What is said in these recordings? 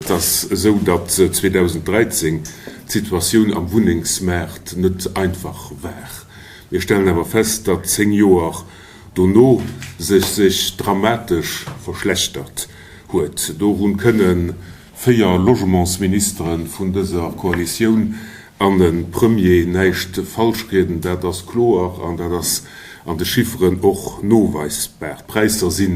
Et ass esou, datt 2013 d'Situatioun am Wunnengsmaart net einfach war. Mir stellen awer fest, datt 10 Joer dono sech sech dramatesch verschlechtert huet. Dorun kënne 4 Logementsministere vun dëser Koalitioun an e Premier näischt falsch rieden. Dat ass kloer an dat ass an de Chifferen och noweisbar. D'Präisser si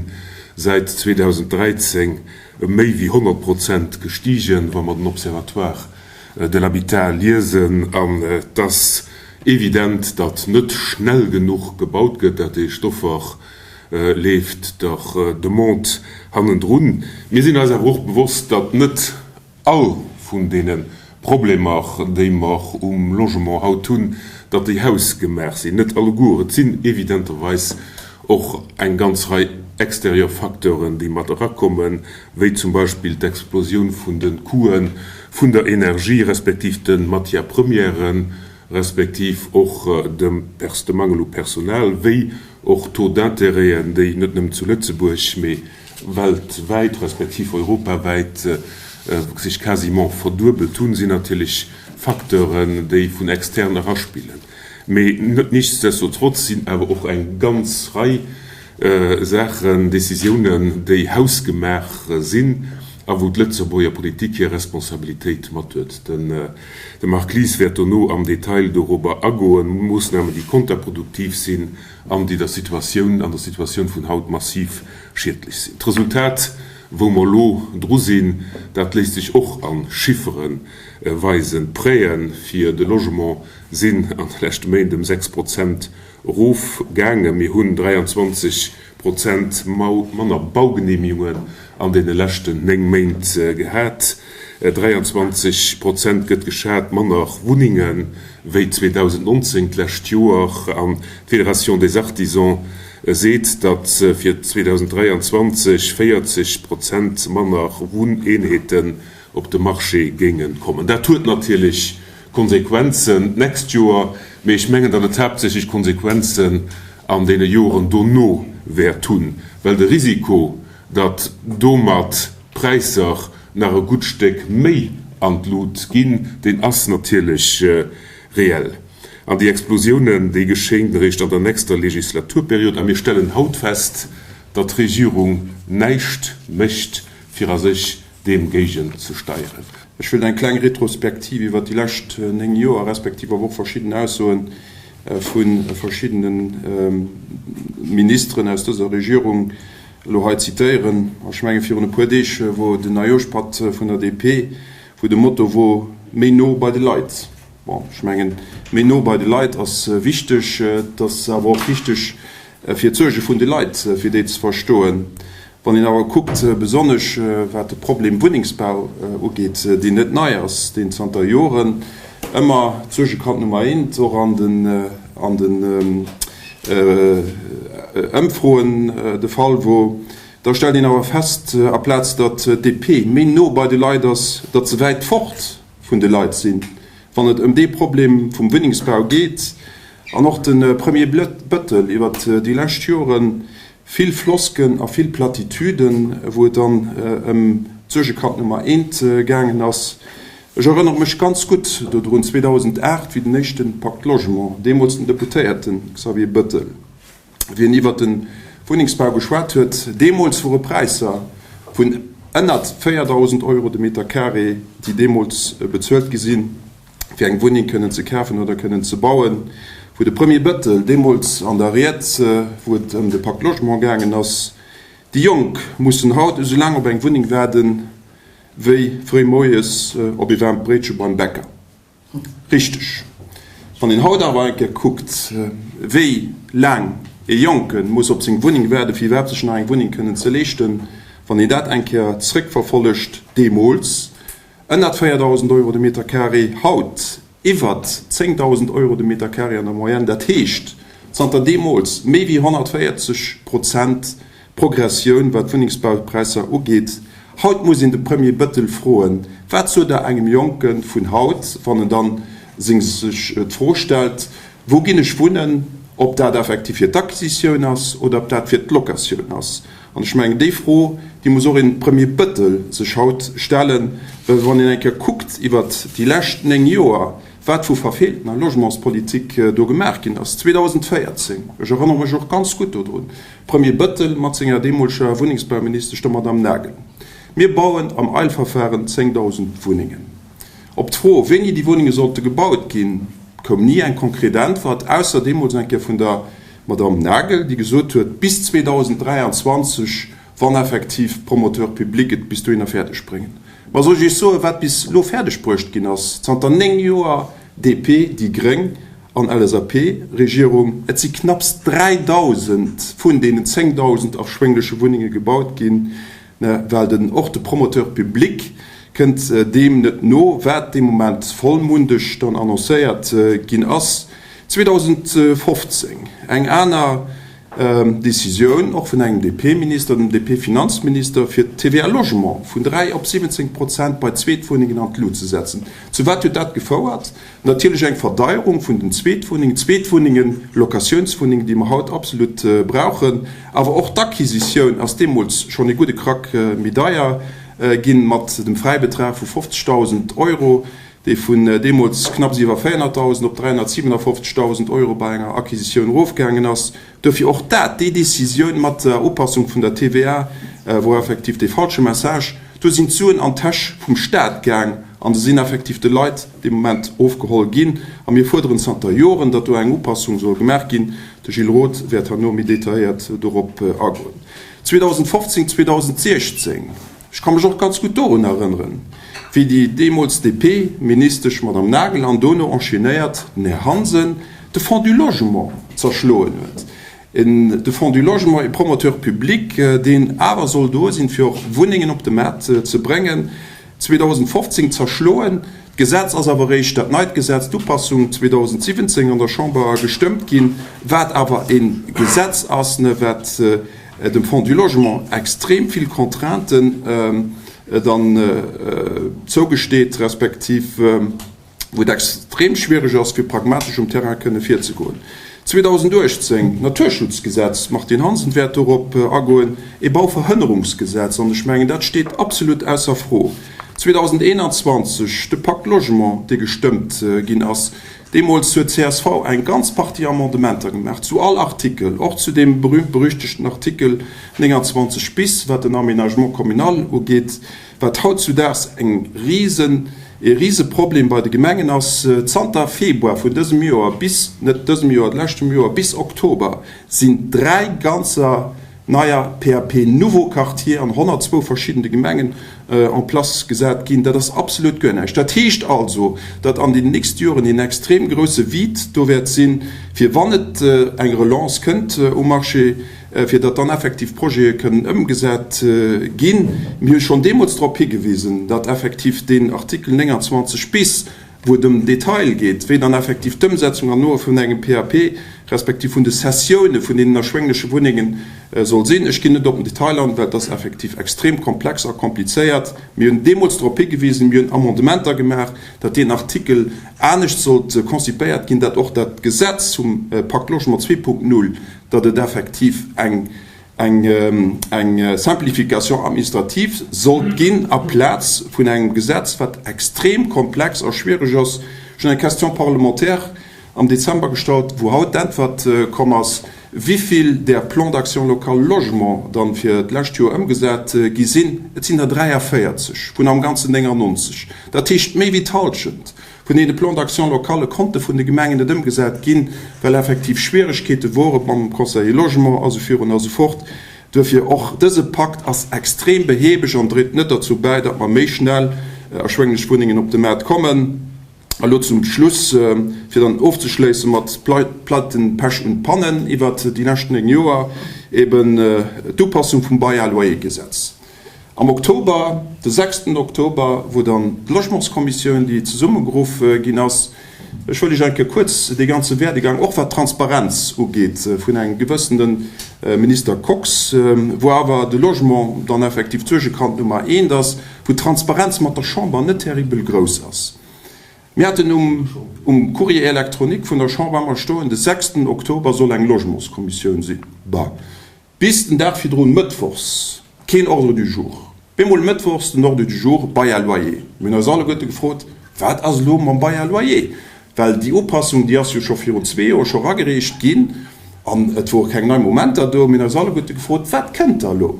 säit 2013 ëm méi wéi 100 Prozent gestigen, wa mer den Observatoire de l'habitat liesen. An et ass evident, datt net schnell genuch gebaut gëtt, dat heescht d'Offer leeft der Demande hannendrun. Mir sinn eis awer och bewosst, datt net all vun deene Problemer, déi mer um Logement haut hunn, datt déi hausgemaach sinn. Net alleguer. Et sinn evidenterweis och eng ganz Rei extérieur Facteuren, déi mat erakommen, wéi zum Beispill d'Explosioun vun de Coûtë vun der Energie respektiv de Matières premièren, respektiv och de Mangel u Personal, wéi och Taux d'intérêten, déi net nëmmen zu Lëtzebuerg, mee weltwäit respektiv europawäit sech quasiment verduebelt hunn, sinn natierlech Facteuren, déi vun extern eraspillen. Mee nichtsdestotrotz sinn awer och eng ganz Rei Saachen, Décisiounen, déi hausgemaach sinn a wou d'Lëtzebuerger Politik hir Responsabilitéit mat huet. De Marc Lies wäert dono am Detail dorobber agoen, Moossnamen, déi konterproduktiv sinn an déi der Situatioun, an der Situatioun vun haut massiv schiedlech sinn. D'Resultat, wou mer elo dru sinn, dat léisst sech och a Chiffere weisen. D'Prêtë fir de Logement sinn an de leschte Méint ëm 6 Prozent erof gaangen. Mir hunn 23 Prozent manner Baugeneemigungen an deene leschten 9 Méint gehat. 23 Prozent gëtt geschat manner Wunnenge wéi 2019, d'lescht Joer. An d'Fédération des Artisans seet, datt fir 2023 40 Prozent manner Wunneenheeten op de Marché géinge kommen. Dat huet natierlech Konsequenzen d'nächst Joer, mee ech mengen, datt et haaptsächlech Konsequenzen an deene Joren dono wäert hunn, well de Risiko, datt domat d'Präisser nach e gutt Stéck méi an d'Lut ginn, deen ass natierlech reell. An déi Explosiounen, déi geschéien eréischt an der nächster Legislaturperiod. A mir stellen haut fest, datt d'Regierung näischt mécht, fir a sech deem géigent ze steieren. Ech wëllt eng kleng Retrospektiv iwwert déi lescht 9 Joer, respektiv awer och verschidden Aussoe vu verschiddene Ministeren aus dëser Regierung elo hei zitéieren. Ech menge virun e puer Deeg wor den Neijooschpatt vun der DP, wou de Motto wor, Méi no bei de Leit. Bon, ech mengen, méi no bei de Leit ass wichteg. Et ass awer och wichteg fir d'Suerge vun de Leit, fir déi ze verstoen. Wann een awer kuckt, besonnesch wat de Problem Wunnengsbau ugeet, deen net nei ass, deen zanter Joren ëmmer d'Suergekand Nummer eent och an den Ëmfroen de Fall wor, da stellt een awer fest, aplaz datt d'DP méi no bei de Leit ass, datt se wäit fort vun de Leit sinn, wann et ëm dee Problem vum Wunnengsbau geet. An och de Premier Bettel iwwert déi lescht Jore vill Flosken a vill Platitüden, wou et dann ëm d'Suergekand Nummer eent gaangen ass. Ech erënnere mech ganz gutt dodrun, 2008, wéi den éischte Pacte Logement, deemools den Deputéierte Xavier Bettel, wéi en iwwert de Wunnengsbau geschwat huet, deemools wore Präisser vun ënnert 4.000 Euro de Meter carré, déi deemools bezuelt gi sinn, fir eng Wunneng kënnen ze kafen oder kënnen ze bauen, wou de Premier Bettel deemools an der Ried, wou et ëm de Pacte Logement gaangen ass, Déi Jonk mussen haut esou laang op eng Wunneng waarden, wéi fréi moies op ee waarmt Bréitche beim Bäcker. Richteg. Wann een haut awer eng Kéier kuckt, wéi laang ee Jonke muss op seng Wunneng waarden, fir iwwerhaapt sech nach eng Wunneng kënnen ze leeschten, wann een dat eng Kéier zréckverfollegt, deemools ënnert 4.000 Euro de Meter carré, haut iwwert 10.000 Euro de Meter carré an der Moyenne, dat heescht zanter deemools méi wéi 140 Prozent Progressioun wat d'Wunnengsbaupräisser ugeet. Haut muss een de Premier Bettel froen, Wat sot Der engem Jonke vun haut, wann en dann seng sech d'Fro stellt, Wou ginn ech wunnen? Ob dat effektiv fir d'Acquisitioun ass oder ob dat fir d'Locatioun ass. An ech mengen, déi Fro, déi muss och een Premier Bëttel sech haut stellen, well wann een eng Kéier kuckt iwwert déi lescht 9 Joer, wat vu verfeeltener Logementspolitik do gemaach ginn ass, 2014, ech erënnere mech och ganz gutt dodrun, Premier Bëttel mat senger deemoleger Wunnengsbauministesch, der Madame Nagel, Mir bauen am Eilverfahren 10.000 Wunnengen. Op d'Fro, wéini déi Wunnenge sollte gebaut ginn, koum ni eng konkret Äntwert, ausser deemools eng Kéier vun der Madamm Nagel, déi gesot huet, bis 2023, wann effektiv d'Promoteurs publics et bis dohinner fäerdeg bréngen. Ma soll ech Iech soen, wat bis elo fäerdeg bruecht ginn ass zanter 9 Joer DP, déi gréng an LSAP-Regierung? Et si knapps 3.000 vun deenen 10.000 erschwéngleche Wunnenge gebaut ginn. Well den och de Promoteur public kënnt deem net no, wat dee Moment vollmundeg dann annoncéiert ginn ass. 2015 eng aner Décisioun, och vun engem DP-Minister, dem DP-Finanzminister, fir d'TVA Logement vun 3 op 17 Prozent bei Zweetwunnengen an d'Lut ze setzen. Zu wat huet dat gefouert? Natierlech eng Verdeierung vun den Zweetwunnengen, Zweetwunnengen, Locatiounswunnengen, déi mer haut absolut brauchen. Awer och d'Acquisitioun ass deemools schonn e gudde Krack méi deier ginn, mat dem Fräibetrag vu 50.000 Euro, dee vun deemools knapps iwwer 400.000 op 357.000 Euro bei enger Acquisitioun erofgaangen ass. Duerfir och dat, déi Décisioun mat der Upassung vun der TVA wor effektiv dee falsche Message. Do sinn d'Suen an d'Täsch vum Stat gaang an se sinn effektiv de Leit dee Moment ofgeholl ginn. A mir fuerderen zanter Joren, datt do eng Upassung soll gemaach ginn. De Gilles Roth wäert herno méi detailléiert dorop agoen. 2015, 2016. Ech ka mech och ganz gutt dorun erënneren, wéi déi deemools DP-Ministesch Madame Nagel an dono enchaînéiert den Här Hansen de Fonds du Logement zerschloen huet. En, de Fonds du Logement, e Promoteur public, deen awer soll do sinn, fir och Wunnengen op de Maart ze bréngen, 2015 zerschloen. D'Gesetz ass awer eréischt, dat neit Gesetz, d'Upassung, 2017 an der Chamber gestëmmt ginn, wat awer e Gesetz ass, wat dem Fonds du Logement extrem vill Contrainten dann zougesteet, respektiv wou et extrem schwierig ass, fir pragmatesch um Terrain kënne virzegoen. 2018, Naturschutzgesetz, d'Martine Hansen wäert dorop agoen, e Bauverhënnerungsgesetz, an ech mengen, dat steet absolut ausser Fro. 2021, de Pacte Logement, dee gestëmmt ginn ass. Deemools huet csv eng ganz Partie Amendementer gemaach zu all Artikel, och zu deem berühmt-berüchtegten Artikel 29 bis, wat den Aménagement communal ugeet, wat hautzudaags eng risen, e Riseproblem bei de Gemengen ass. Zanter Februar vun dësem Joer bis, net dësem Joer, leschtem Joer, bis Oktober sinn dräi ganzer neier PAP Nouveaux Quartiers an 102 verschiddene Gemengen en place gesat ginn. Dat ass absolut guer näischt. Dat heescht also, datt an den nächste Joren een extrem grousse Vide do wäert sinn, fir wann et eng Relance kënnt um Marché, fir datt dann effektiv Projete kënnen ëmgesat ginn. Mir hu schonn deemools drop higewisen, datt effektiv deen Artikel 29 bis, wou et ëm den Detail geet, wéi dann effektiv d'Ëmsetzung an Noe vun engem PAP, respektiv vun de Cessioune vun deenen erschwéngleche Wunnenge soll sinn. Ech ginn net op den Detail an, well et ass effektiv extrem komplex a komplizéiert. Mir hunn deemools drop higewisen, mir hunn Amendementer gemaach, datt deen Artikel anescht sollt konzipéiert ginn, datt och dat Gesetz vum Pacte Logement 2.0, datt et effektiv eng eng Simplification administrative sollt ginn aplaz vun engem Gesetz, wat extrem komplex a schwierig ass. Ech hunn eng Question parlementaire am Dezember gestallt, wou haut d'Äntwert komm ass, wivill där Plans d'action locale logement dann fir d'lescht Joer ëmgesat gi sinn. Et sinn der 43 vun am Ganzen 99, dat heescht méi wéi d'Halschent. Vun deene Plans d'action locale konnte vun de Gemengen net ëmgesat ginn, well effektiv Schwieregkeete wore mam Conseiller Logement a sou virun a sou fort. Duerfir och dëse Pakt ass extrem behäbeg an dréit net derzou bäi, datt mer méi schnell erschwénglech Wunnengen op de Maart kommen. A lo zum Schluss, fir dann ofzeschléisse mat Pleiten, Pech und Pannen iwwert déi lescht 9 Joer, eben d'Upassung vum Bail à loyer-Gesetz. Am Oktober, de sechsten Oktober, wou dann d'Logementskommissioun, déi zesummegeruff ginn ass, ech wëll Iech eng Kéier kuerz dee ganze Werdegang, och wat d'Transparenz ugeet, vun engem gewëssene Minister Kox, wou awer de Logement dann effektiv d'Suergekand Nummer eent ass, wou d'Transparenz mat der Chamber net terribel grouss ass. Mir haten um Courrier électronique vun der Chamber ëmmer stoen, de sechsten Oktober soll eng Logementskommissioun sinn. Bah. Bis den Dag virdrun, mëttwochs, keen Ordre du jour. Bemol mëttwochs den Ordre du jour, Bail à loyer. Mir hunn eis alleguerte gefrot, Wat ass elo mam Bail à loyer? Well déi Upassung, déi ass jo scho virun zwee Joer scho eragereecht ginn an et wore keng nei Momenter do. Mir hunn eis alleguerte gefrot, Wat kënnt da elo?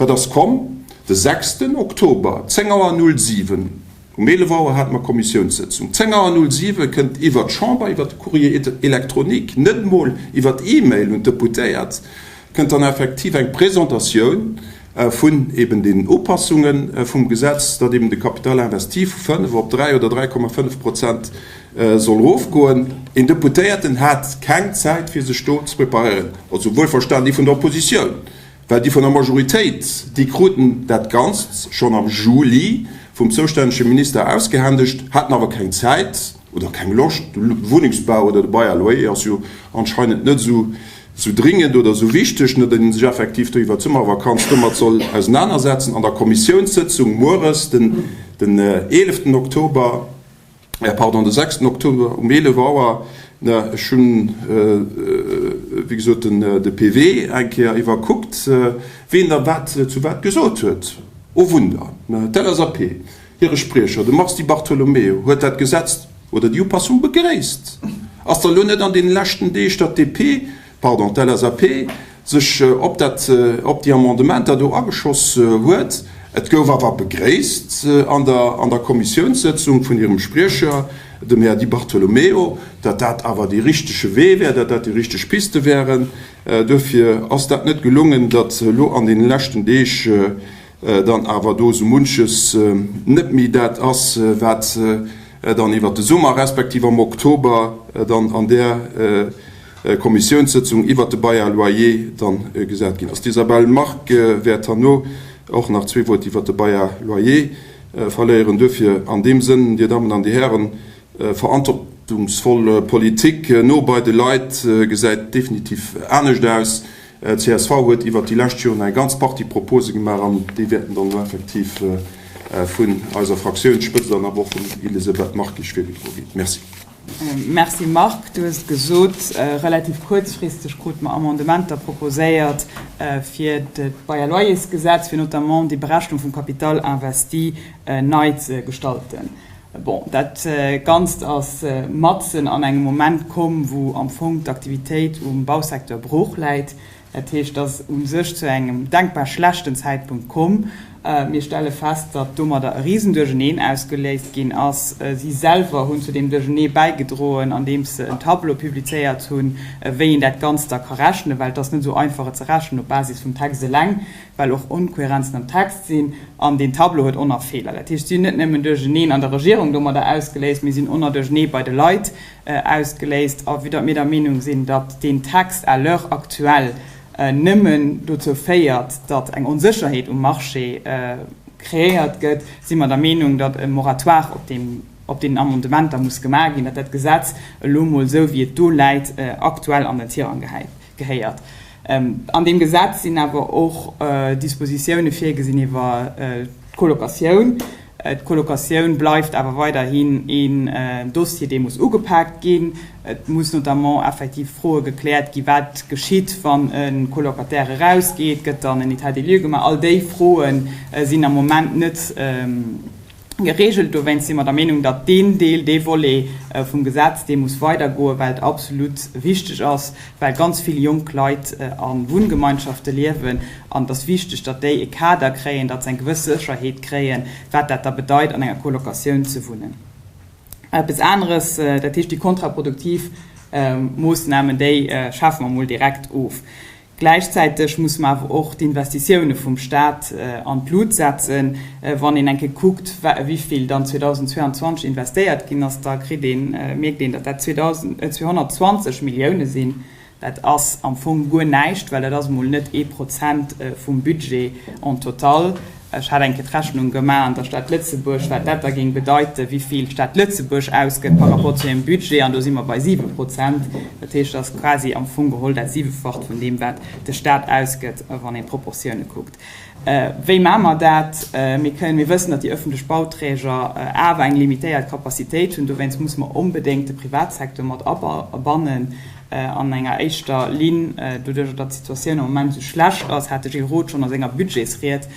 Wat ass komm? De sechsten Oktober, 10 Auer 07, um 11 Auer hate mer Kommissiounssëtzung, 10 Auer 07 kënnt iwwert d'Chamber, iwwert de Courrier électronique, net emol iwwert E-Mail un d'Deputéiert, kënnt dann effektiv eng Presentatioun vun eben deenen Upassunge vum Gesetz, datt eben de Capital investi vu 5 op 3 oder 3,5 Prozent soll erofgoen. Een Deputéierten hat keng Zäit fir sech do ze preparéieren, also wuelverstan déi vun der Oppositioun, well déi vun der Majoritéit, déi kruten dat Ganzt schonn am Juli vum zoustännege Minister ausgehändegt, haten awer keng Zäit oder keng Loscht, de Wunnengsbau oder de Bail à loyer ass jo anscheinend net esou Sou dringend oder sou wichteg, net datt een sech effektiv do iwwer d'Summervakanz domat soll ausenanersetzen. An der Kommissiounssëtzung mueres den den eeleften Oktober, pardon, de sechsten Oktober um 11 Auer, ech hunn wéi gesot den de PV eng Kéier iwwerkuckt, ween da wat zu wat gesot huet. Oh Wunder, d'LSAP, hire Spriecher, de Mars Di Bartolomeo, huet dat Gesetz, oder déi Upassung begréisst. Ass da lo net an deene leschten Deeg, datt d'DP, pardon, d'LSAP sech op dat, op déi Amendementer do ageschoss huet? Et gouf awer begréisst an der, an der Kommissiounssëtzung vun hirem Spriecher, dem Här Di Bartolomeo, datt dat awer dee richtege Wee wär, datt dat déi richteg Piste wären. Duerfir ass dat net gelungen, datt elo an deene leschten Deeg dann awer do esou munches net méi dat ass, wat dann iwwert de Summer respektiv am Oktober dann an där Kommissiounssëtzung iwwert de Bail à loyer dann gesat ginn ass. D'Isabelle Margue wäert herno och nach zwee Wuert iwwert de Bail à loyer verléieren. Duerfir an deem Sënn, Dir Dammen an Dir Hären, verantwortungsvoll Politik no bei de Leit gesäit definitiv anescht aus. Csv huet iwwert déi lescht Joren eng ganz Partie Propose gemaach an déi wäerten dann elo effektiv vun eiser Fraktiounsspëtzt an awer och vum Elisabeth Margue virgedroe ginn. Merci. Merci Marc. Du hues et gesot, relativ kuerzfristeg krute mer Amendementer proposéiert fir d'Bail-à-loyers-Gesetz, fir notamment déi Berechnung vum Capital investi nei ze gestalten. Bon, dat Ganzt ass matzen an engem Moment komm, wou am Fong d'Aktivitéit um Bausecteur brooch läit. Dat heescht, et ass u sech zu engem denkbar schlechten Zäitpunkt komm. Mir stelle fest, datt domadder e Risenduercheneen ausgeléist ginn ass. Si selwer hunn zu deem Duerchenee bäigedroen, andeems se en Tableau publizéiert hunn, wéi een dat Ganzt da ka rechnen, well et ass net esou einfach et ze rechnen op Basis vum Text eleng. well och Onkohärenzen am Text sinn, an deen Tableau huet och nach Feeler. Dat heescht, si hunn net nëmmen Duercheneen an der Regierung domadder ausgeléist, mee si hunn och nach Duerchenee bei de Leit ausgeléist. A vue datt mir der Meenung sinn, datt deen Text à l'heure actuelle nëmmen dozou féiert, datt eng Onsécherheet um Marché kreéiert gëtt, si mer der Meenung, datt e Moratoire op deem, op deenen Amendementer muss gemaach ginn, datt dat Gesetz elo emol esou wéi et do läit aktuell an den Tirang gehäit. Gehéiert. An deem Gesetz sinn awer och Dispositioune virgesinn iwwer d'Colocatioun. D'Colocatioun bleift awer weiderhin een Dossier, dee muss ugepaakt ginn. Et muss notamment effektiv Froe gekläert ginn, wat geschitt, wann e Colocataire erausgeet, gëtt dann en État des lieux gemaach? All déi Froe sinn am Moment net Geregelt. Dowéinst si mer der Meenung, datt deen Deel, dee Volet vum Gesetz, dee muss weidergoen, well et absolut wichteg ass, well ganz vill jonk Leit a Wunngemeinschafte liewen an et ass wichteg, datt déi e Kader kréien, datt se eng gewëss Sécherheet kréien, wat dat da bedeit, an enger Colocatioun ze wunnen. Eppes aneres, dat heescht déi kontraproduktiv Moossnamen, déi schafe mer emol direkt of. Gläichzäiteg musse mer awer och d'Investitioune vum Staat an d'Lut setzen. Wann een eng Kéier kuckt, wéi vill dann 2022 investéiert ginn ass, da kritt een, mierkt een, datt dat 220 Millioune sinn. Dat ass am Fong guer näischt, well dat ass emol net ee Prozent vum Budget en total. Ech hat eng Kéier d'Rechnung gemaach an der Stad Lëtzebuerg, wat dat da géing bedeiten, wéi vill d'Stad Lëtzebuerg ausgëtt par rapport zu hirem Budget, an do si mer bei 7 Prozent. Dat heescht, dat ass quasi am Fong geholl dat Siwefacht vun deem, wat de Stat ausgëtt, wann een d'Proportioune kuckt. Wéi maache mer dat? Mir kënnen, mir wëssen, datt déi ëffentlech Bauträger awer eng limitéiert Capacitéit hunn. Dowéinst musse mer onbedéngt de Privatsecteur mat abannen. An enger éischter Linn, doduerjer datt d'Situatioun am Moment esou schlecht ass, hat de Gilles Roth schonn a senger Budgetsried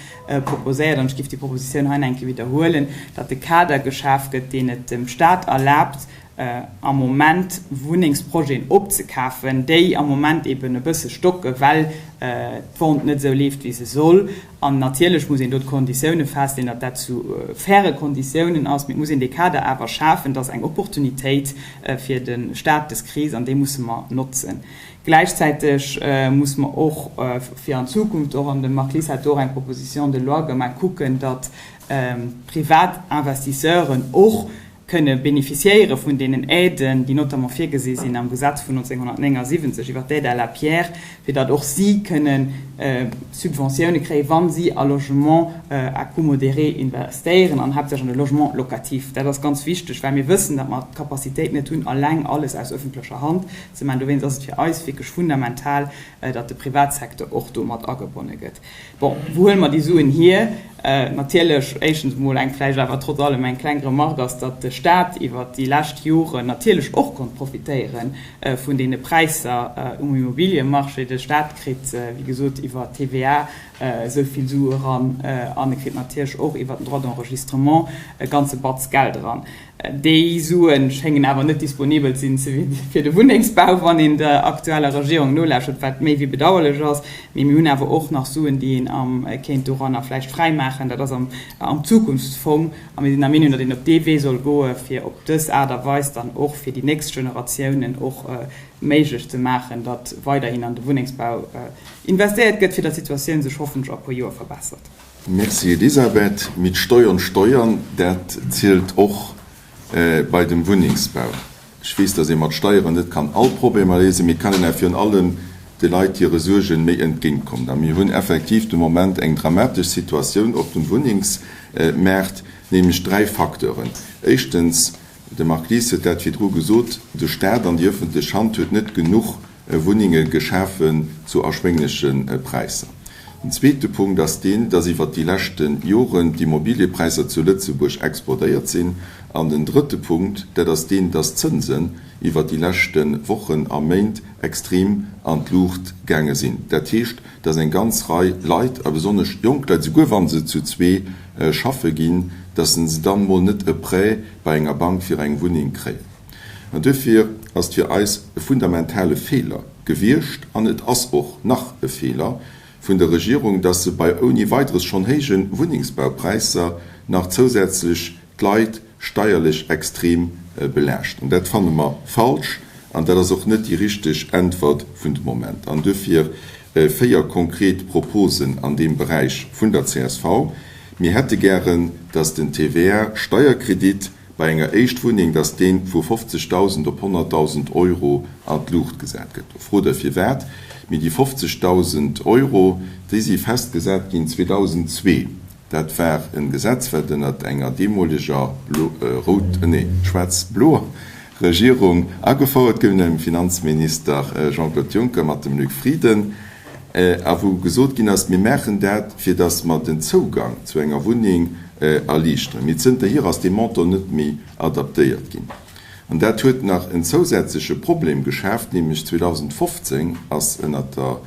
proposéiert, an ech géif déi Propositioun hei nach eng Kéier widderhuelen, datt e Kader geschaf gëtt, deen et dem Stat erlaabt, am Moment Wunnengsprojeten opzekafen, déi am Moment eben e bësse stocken, well d'Vente net esou leeft, wéi se soll. An natierlech muss een do d'Konditioune festleeën, datt dat zu faire Konditiounen ass. Mee et muss een dee Kader awer schafen, dat ass eng Opportunitéit fir de Stat, dës Kris, an déi musse mer notzen. Gläichzäiteg muss mer och fir an Zukunft och, an de Marc Lies hat do och eng Proposition de loi gemaach, kucken, datt privat Investisseuren och kënne bénéficiéiere vun deenen Aiden, déi notamment virgesi sinn am Gesetz vun 1979 iwwert d'Aide à la pierre, fir datt och si kënne Subventioune kréien, wa si a Logement à coût modéré investéieren an haaptsächlech an de Logement locatif. Dat ass ganz wichteg, well mir wëssen, datt mer d'Capacitéit net hunn, alleng alles aus öffentlecher Hand ze maachen. Dowéinst ass et fir eis wierklech fundamental, datt de Privatsecteur och do mat agebonne gëtt. Bon, wou huele mer déi Suen hier? Natierlech, éischtens emol eng vläicht awer trotz allem eng kleng Remarque ass, datt de Stat iwwert déi lescht Joren natierlech och konnt profitéiere vun deene Präisser um Immobiliemarché. De Stat kritt, wéi gesot, iwwer d'TVA esou vill Sue eran an e kritt natierlech och iwwert den Droit d'enregistrement e ganze Batz Geld eran. Déi Suen schéngen awer net disponibel sinn fir de Wunnengsbau, wann een der aktueller Regierung nolauschtert, wat méi wéi bedauerlech ass. Mee mir hunn awer och nach Suen, déi een am kéint doranner vläicht fräimaachen. Dat ass am am Zukunftsfong. A mir sinn der Meenung, datt een op dee Wee soll goen, fir op dës Aart a Weis dann och fir déi nächst Generatiounen och méiglech ze maachen, datt weiderhin an de Wunnengsbau investéiert gëtt, fir datt d'Situatioun sech hoffentlech a puer Joer verbessert. Merci Elisabeth. Mit Steuern steuern, dat zielt och bei dem Wunnengsbau. Ech weess, datt ee mat Steieren net kann all Problemer léisen, mee et kann een awer virun allem de Leit hire Suergen méi entgéintkommen. A mir hunn effektiv de Moment eng dramatesch Situatioun op dem Wunnengsmaart, nämlech dräi Facteuren. Éischtens, de Marc Lies huet dat virdru gesot, de Staat an déi ëffentlech Hand huet net genuch Wunnenge geschafen zu erschwéngleche Präisser. Den zweete Punkt ass deen, dass iwwert déi leschte Joren d'Immobiliëpräisser zu Lëtzebuerg explodéiert sinn. An den drëtte Punkt, dat ass deen, dass d'Zënsen iwwert déi leschte Wochen a Méint extrem an d'Luucht gaange sinn. Dat heescht, dass eng ganz Rei Leit, a besonnesch jonk Leit, souguer wa se zu zwee schaffe ginn, dass se dann mol net e Prêt bei enger Bank fir eng Wunneng kréien. An duerfir ass et fir eis e fundamentale Feeler gewiescht, an et ass och nach e Feeler vun der Regierung, dass se bei ouni Weideres schonn héije Wunnengsbaupräisser nach zousätzlech d'Leit steierlech extrem belaascht. An dat fanne mer falsch an dat ass och net déi richteg Äntwert vun de Moment. An duerfir véier konkret Proposen an deem Beräich vun der csv. Mir hätte gären, dass den TVA-Steierkredit Bei enger Éischtwunneng, dass dee vu 50.000 op 100.000 Euro an d'Luucht gesat gëtt. Do frot Der firwat. Mee déi 50.000 Euro, déi si festgesat ginn 2002. Dat war e Gesetz, wat ënnert enger deemoleger rout, nee, schwaarz-bloer Regierung agefouert gouf, ënner dem Finanzminister Jean-Claude Juncker mat dem Luc Frieden. A wou gesot ginn ass, mir maachen dat, fir datt mer den Zougang zu enger Wunneng erliichteren. Mee zënterhier ass dee Montant net méi adaptéiert ginn. An dat huet nach en zousätzleche Problem geschaaft, nämlech 2015 ass ënnert der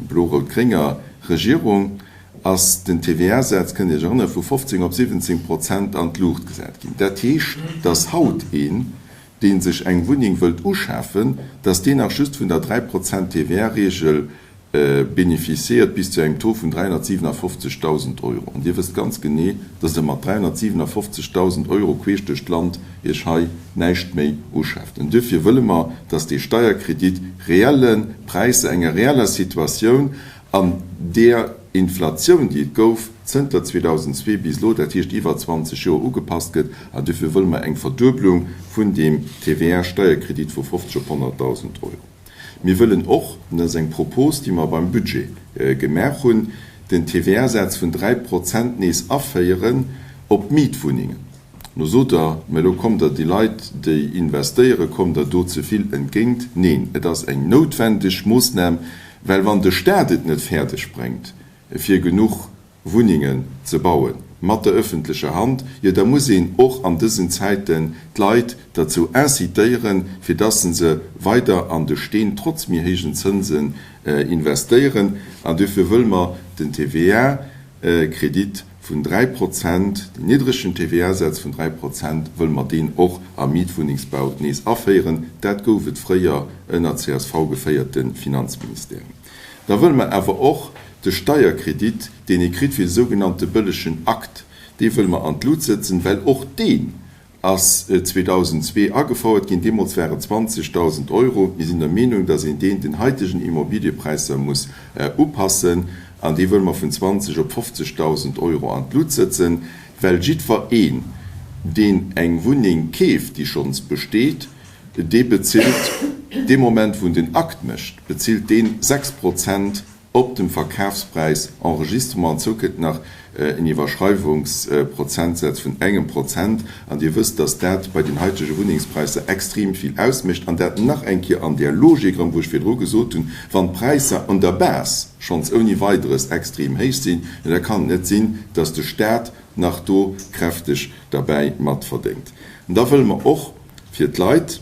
blo-rout-grénger Regierung ass den TVA-Saz, kënnt Dir Iech erënneren, vu 15 op 17 Prozent an d'Luucht gesat ginn. Dat heescht, datt haut een, dee sech eng Wunneng wëllt uschafen, dass deen nach just vun der 3 Prozent TVA-Reegel bénéficiéiert bis zu engem Taux vun 357.000 Euro. An Dir wësst ganz genee, dass Der mat 357.000 Euro queesch duerch d'Land Iech hei näischt méi uschaaft. An duerfir wëlle mer, dass dee Steierkredit reelle Präisser, enger reeller Situatioun an där Inflatioun, déi et gouf zënter 2002 bis elo, dat heescht iwwer 20 Joer, ugepasst gëtt. An duerfir wëlle mer eng Verdueblung vun deem TVA-Steierkredit vu 50 op 100.000 Euro. Mir wëllen och, an dat ass eng Propos, déi mer beim Budget gemaach hunn, den TVA-Saz vun 3 Prozent nees aféieren op d'Mietwunnengen. Lo sot Der, mä elo kommt Der déi Leit, déi investéieren, kommt Der do ze vill entgéint. Neen, et ass eng noutwendeg Moossnam, well wann de Stat et net fäerdeg bréngt, fir genuch. Wunnengen ze bauen, mat der öffentlecher Hand, jo da muss een och an dësen Zäiten d'Leit derzou incitéieren, fir dass se se weider an de Steen trotz méi héijen Zënsen investéieren. An duerfir wëlle mer den TVA-Kredit vun 3 Prozent, deen niddregen TVA-Saz vun 3 Prozent, wëlle mer deen och am Mietwunnengsbau nees aféieren. Dat gouf et fréier ënner CSV-geféierte Finanzministèren. Da wëlle mer awer och de Steierkredit, deen ee kritt fir de sougenannte bëllegen Akt, dee wëlle mer an d'Lut sëtzen, well och deen ass 2002 agefouert ginn. Deemools war et 20.000 Euro. Mir sinn der Meenung, dass een deen den haitegen Immobiliëpräisser muss upassen, an dee wëlle mer vun 20 op 50.000 Euro an d'Lut sëtzen, well jiddwer een, deen eng Wunneng keeft, déi schonns besteet, dee bezilt dee Moment, wou en den Akt mécht, bezilt deen 6 Prozent op dem Verkafspräis Enregistrement. An zou kënnt nach en Iwwerschreiwungsprozentsaz vun engem Prozent. An Dir wësst, dass dat bei den haitege Wunnengspräisser extrem vill ausmécht. An dat nach eng Kéier an där Logik erëm, wou ech virdru gesot hunn, Wann d'Präisser un der Base schonns ouni Weideres extrem héich sinn, jo da kann et net sinn, dass de Stat nach do kräfteg derbäi matverdéngt. An da wëlle mer och fir d'Leit,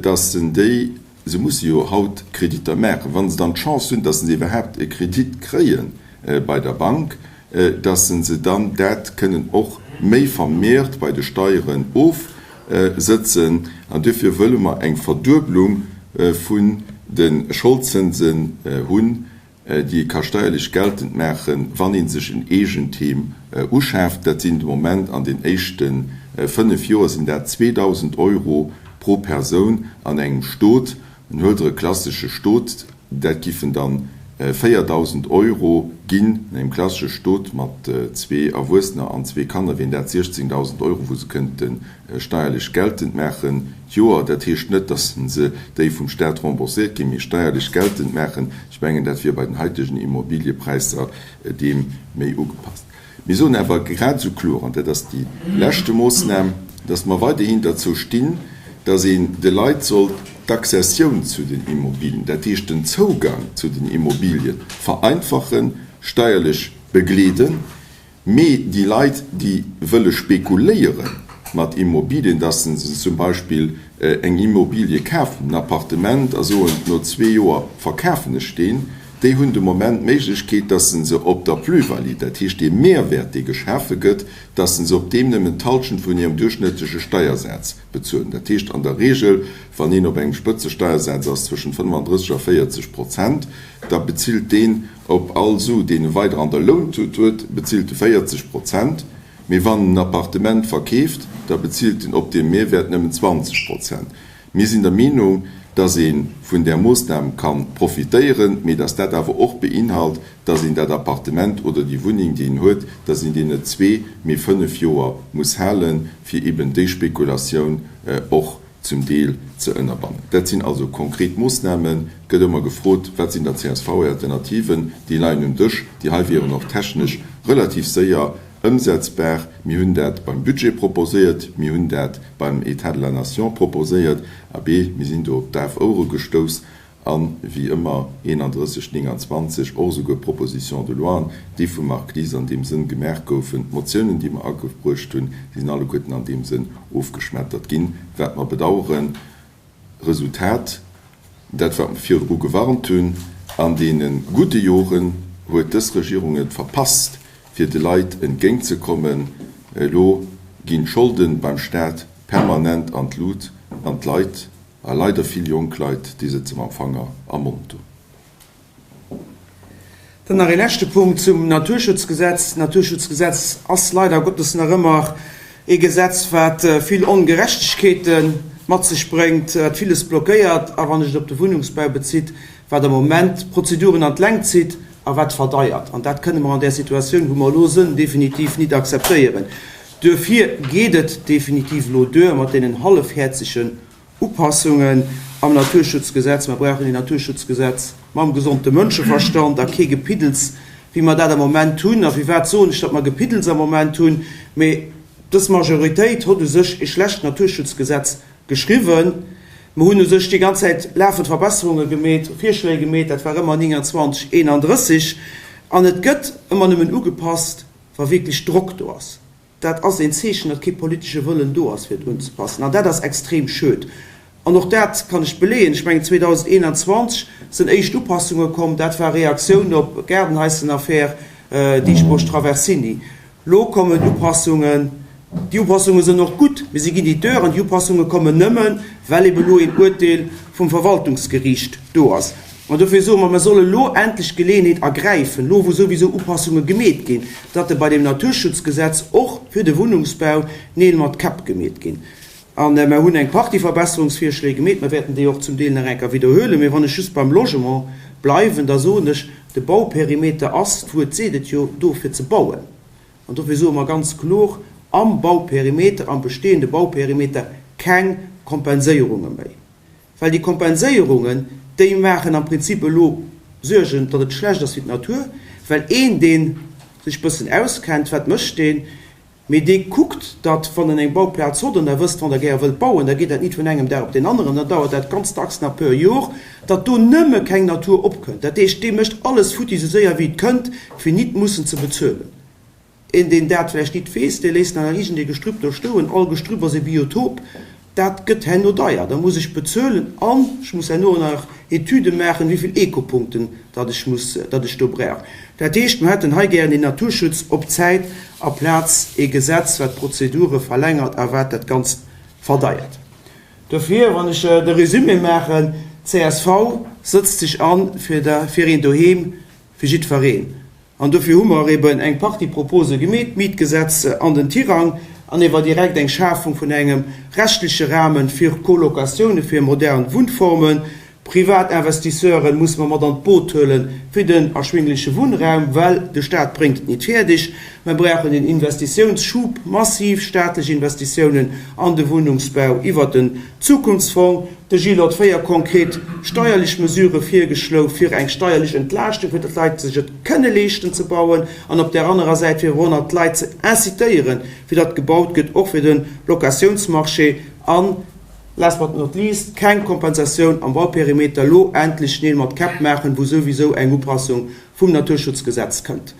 dass se déi, se musse jo haut Kreditter maachen, wa se dann d'Chance hunn, dass se iwwerhaapt e Kredit kréie bei der Bank, dass se dann dat kënnen och méi vermehrt bei de Steieren ofsëtzen. An duerfir wëlle mer eng Verdueblung vun de Scholdzënsen hunn, déi ee ka steierlech geltend maachen, wann ee sech en Eegentheem uschaaft. Dat sinn de Moment an den éischte 5 Joer sinn dat 2.000 Euro pro Persoun an engem Stot. An huelt Der e klassesche Stot, dat giffen dann 4.000 Euro ginn. An engem klassesche Stot mat zwee Erwuessener an zwee Kanner wieren dat 16.000 Euro, wou se kënnte steierlech geltend maachen d'Joer. Dat heescht net, datt se déi vum Staat rembourséiert ginn, mee steierlech geltend maachen. Ech mengen, dat wier bei den haitegen Immobiliëpräisser deem méi ugepasst. Mir soen awer grad esou kloer, an dat ass déi leschte Moossnam, datt mer weiderhin derzou stinn, datt een de Leit soll d'Accessioun zu den Immobilien, dat heescht den Zougang zu den Immobilien, vereinfachen, steierlech begleeden. Mee déi Leit, déi wëlle spekuléiere mat Immobilien, dass se zum Beispill eng Immobilie kafen, en Appartement, a soen, no zwee Joer verkafen ech deen, déi hunn de Moment d'Méiglechkeet, dass se se op der Plus-value, dat heescht dee Mehrwäert, dee geschafe gëtt, dass se se op deem nëmmen d'Halschent vun hirem duerchschnëttleche Steiersaz bezuelen. Dat heescht an der Regel, wann een op engem Spëtzesteiersaz ass zwëschen 35 a 40 Prozent, da bezilt deen Op all Su, deen e weider an der Lountut huet, bezilt e 40 Prozent, mee wann en en Appartement verkeeft, da bezilt en op deem Mehrwäert nëmmen 20 Prozent. Mir sinn der Meenung, dass ee vun där Moossnam ka profitéieren, mee dass dat awer och beinhalt, dass een dat Appartement oder déi Wunneng, déi een huet, dass een déi net zwee, mee fënnef Joer muss halen, fir eben déi Spekulatioun och zum Deel ze ënnerbannen. Dat sinn also konkret Moossnamen. Et gëtt ëmmer gefrot, Wat sinn der CSV-Alternativen? Déi leien um Dësch. Déi hei wieren och technesch relativ séier ëmsetzbar. Mir hunn dat beim Budget proposéiert, mir hunn dat beim État de la nation proposéiert. Abee, mir sinn do op daf Ouere gestouss. An, wéi ëmmer, 31, 29, och esouguer Propositions de loien, déi vum Marc Lies an deem Sënn gemaach goufen. D'Motiounen, déi mer agebruecht hunn, déi sinn alleguerten an deem Sënn ofgeschmettert ginn, wat mer bedauern. Resultat, dat wat mer virdru gewarnt hunn, an deene gudde Joren huet dës Regierung et verpasst, fir de Leit entgéintzekommen. Elo ginn d'Scholde beim Stat permanent an d'Lut an d'Leit A leider vill jonk Leit, déi sëtze mam Fanger am Mond do. Dann nach ee leschte Punkt zum Naturschutzgesetz. D'Naturschutzgesetz ass leider Gottes nach ëmmer ee Gesetz, wat vill Ongerechtegkeete mat sech bréngt, wat villes blockéiert a wann ech et op de Wunnungsbau bezitt, wat am Moment d'Prozeduren an d'Längt zitt a wat verdeiert. An dat kënne mer an där Situatioun, wou mer elo sënn, definitiv nit akzeptéieren. Duerfir geet et definitiv elo duer mat deenen hallefhäerzegen Upassungen am Naturschutzgesetz. Mer brauchen een Naturschutzgesetz mam gesonte Mënscheverstand a kee Gepiddels, wéi mer dat am Moment hunn. A firwat soen ech, datt mer Gepiddels am Moment hunn? Mee dës Majoritéit hott u sech ee schlecht Naturschutzgesetz geschriwwen. Mer hunn u sech déi ganz Zäit lafend Verbesserunge gemeet, Virschléi gemeet, dat war ëmmer 29, 31. An et gëtt ëmmer nëmmen ugepasst, wa wierklech Drock do ass. Dat ass een Zeechen, datt kee politesche Wëllen do ass, fir et unzepassen. An dat ass extrem schued. An och dat kann ech beleeën. Ech mengen, 2021 sinn éischt Upassunge komm. Dat war Reaktioun op d'Gaardenhaissenaffär Dieschbourg-Traversini. Lo kommen Upassungen. Déi Upassunge sinn och gutt, mee si ginn déi duer. An déi Upassunge kommen nëmmen, well ebe lo een Urteel vum Verwaltungsgeriicht do ass. An dofir soe mer, mer solle lo endlech d'Geleeënheet ergräifen, lo wou souwisou Upassunge gemeet ginn, datt de bei deem Naturschutzgesetz och fir de Wunnungsbau Neel mat Käpp gemeet ginn. A mer hunn eng Partie Verbesserungsvirschléi gemeet, mer wäerten déi och zum Deel nach eng Kéier widderhuelen. Mee wann ech just beim Logement bleiwen, da soen ech, de Bauperimeter ass, d'Wuert seet et jo, do fir ze bauen. An dofir soe mer ganz kloer, am Bauperimeter, am bestehende Bauperimeter keng Kompenséierunge méi. Well déi Kompenséierungen, déi maachen am Prinzip elo Suergen, datt et schlecht ass fir d'Natur. Well een, dee sech bëssen auskennt, wat mécht deen? Mee dee kuckt, datt wann en eng Bauplaz hott, an Der wësst, wann Der gäre wëllt bauen, da geet dat nit vun engem Dag op deen aneren, dann dauert dat ganz dacks nach e puer Jor, datt do nëmme keng Natur opkënnt. Dat heescht, dee mécht alles futti esou séier wéi et kënnt, fir nit mussen ze bezuelen. Een, deen dat vläicht nit weess, dee léisst nach iergendee Gestrüpp do stoen. All Gestrüpp ass e Biotop. Dat gëtt herno deier. Da muss ech bezuelen an ech muss herno nach Etüde maachen, wéi vill Ekopunkten datt ech muss, datt ech do brauch. Dat heescht, mer hätten hei gären een Naturschutz op Zäit aplaz ee Gesetz, wat d'Prozedure verlängert a wat dat Ganzt verdeiert. Dofir, wann ech de Résumé maachen, csv sëtzt sech an fir een Doheem fir jiddwereen. An dofir hu mer eben eng Partie Propose gemeet, d'Mietgesetz an den Tirang an ewer direkt eng Schafung vun engem rechtliche Rahmen fir Colocatioune fir modern Wunnformen. Privat Investisseure musse mer mat an d'Boot huele fir den erschwingleche Wunnraum, well de Staat bréngt et nit fäerdeg. Mer brauchen en Investitiounsschub, massiv staatlech Investitiounen an de Wunnungsbau iwwert den Zukunftsfong. De Gilles hott 4 konkret steierlech Mesurë virgeschlo fir eng steierlech Entlaaschtung, fir datt d'Leit sech et kënne leeschten ze bauen, an op där anerer Säit fir och nach d'Leit ze incitéieren, fir datt gebaut gëtt, och fir de Locatiounsmarché. An, last but not least, keng Kompensatioun am Bauperimeter, lo endlech Neel mat Käpp maachen, wou souwisou eng Upassung vum Naturschutzgesetz kënnt.